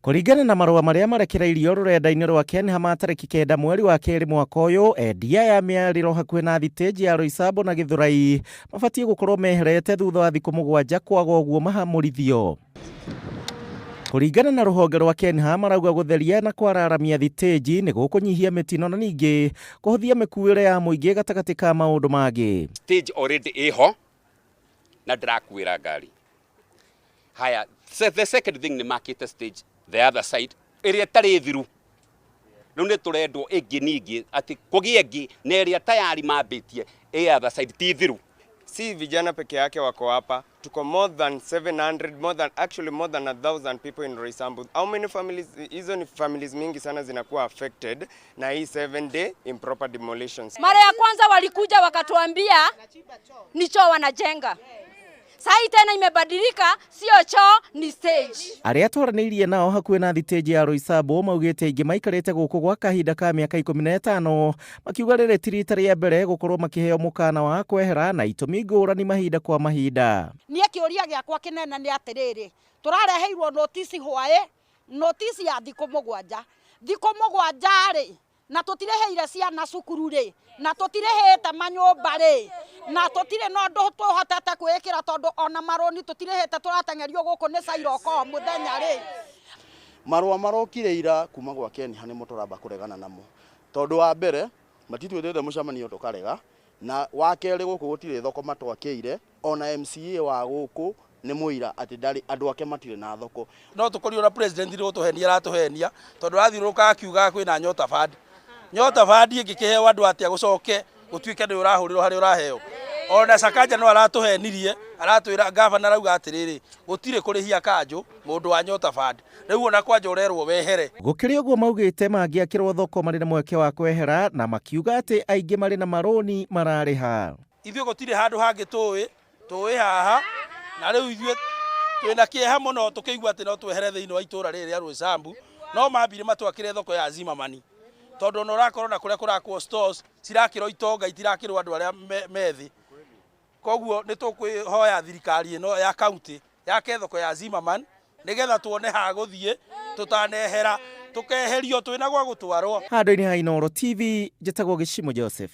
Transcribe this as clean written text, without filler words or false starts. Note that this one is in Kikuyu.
Kũringana na marũa marĩa marekereirio rũrenda-inĩ rwa KENHA ma tarĩki kenda mweri wa kerĩ mwaka ũyũ, endia aya a mĩarĩro hakuhĩ na thitĩnji ya Roysambu na Gĩthũrai mabatiĩ gũkorwo meherete thutha wa thikũ mũgwanja kwaga ũguo mahamũrithio. Kũringana na rũhonge rwa KENHA marauga gũtheria na kwararamia thitĩnji nĩ gũkũnyihia mĩtino na ningĩ kũhũthia mĩkuĩre ya mũingĩ gatagatĩ ka maũndũ mangĩ. Stage already ĩho na ndĩrakuĩra ngari. Haya, the second thing nĩ makĩte stage the other side ĩrĩa ĩtarĩ thiru. Rĩu nĩ tũrendwo ĩngĩ ningĩ atĩ kũgĩe ĩngĩ na ĩrĩa tayari mambĩtie ĩ other side ti thiru. Si vijana peke yake wako hapa, tuko more than 700, more than, actually more than 1000 people in Roysambu. How many families? Hizo ni families mingi sana zinakuwa affected na hii 7 day improper demolitions. Mara ya kwanza walikuja wakatuambia ni choo wanajenga. Sasa tena imebadilika, sio choo ni stage. Arĩa twaranĩirie nao hakuhĩ na thitĩnji ya Roysambu maugĩte aingĩ maikarĩte gũkũ gwa kahinda ka mĩaka 15 makiuga rĩrĩ ti rita rĩa mbere gũkorwo makĩheo mũkana wa kwehera na itũmi ngũrani mahinda kwa mahinda. Niĩ kĩũria gĩakwa kĩnene nĩ atĩrĩrĩ, tũrareheirwo notice hwaĩ, notice ya thikũ mũgwanja. Thikũ mũgwanja rĩ, na tũtirĩhĩire ciana cukuru rĩ, na tũtirĩhĩte manyũmba rĩ, na tũtirĩ na ũndũ tũhotete kwĩĩkĩra tondũ ona marũni tũtirĩhĩte, tũrateng'erio gũkũ nĩ cairoko o mũthenya rĩ. Marũa marokire ira kuma gwa KENHA nĩmo tũramba kũregana namo, tondũ wa mbere matitwĩtĩte mũcemanio tũkarega, na wa kerĩ gũkũ gũtirĩ thoko matwakĩire, ona MCA wa gũkũ nĩ mũira atĩ ndarĩ andũ ake matirĩ na thoko. No tũkorirwo na president nĩ gũtũhenia aratũhenia, tondũ arathiũrũrũka akiugaga kwĩna Nyota Fund. Nyota Fund ĩngĩkĩheo andũ atĩa gũcoke gũtuĩke nĩ ũrahũrĩrwo harĩa ũraheo? Ona Sakaja no aratũhenirie, aratwĩra gavana arauga atĩrĩrĩ, gũtirĩ kũrĩhia kanjũ mũndũ wa Nyota Fund. Rĩu ona kwanja ũrerwo wehere. Gũkĩrĩ ũguo maugĩte mangĩakĩrwo thoko marĩ na mweke wa kwehera na makiuga atĩ aingĩ marĩ na marũni mararĩha. Ithuĩ gũtirĩ handũ hangĩ tũĩ, tũĩ haha, na rĩu ithuĩ twĩna kĩeha mũno tũkĩigua atĩ no twehere thĩinĩ wa itũra rĩrĩ rĩa Roysambu, no mambire matwakĩre thoko ya Zimmerman, tondũ ona ũrakorwo na kũrĩa kũrakwo stores cirakĩrwo itonga itirakĩrwo andũ arĩa methĩ. Koguo nĩ tũkwĩhoya thirikari ĩno ya county yake thoko ya Zimmerman nĩgetha tuone ha gũthiĩ tũtanehera tũkeherio twĩna gwa gũtwarwo. Handũ-inĩ ha Inooro TV, njĩtagwo Gĩcimo Joseph.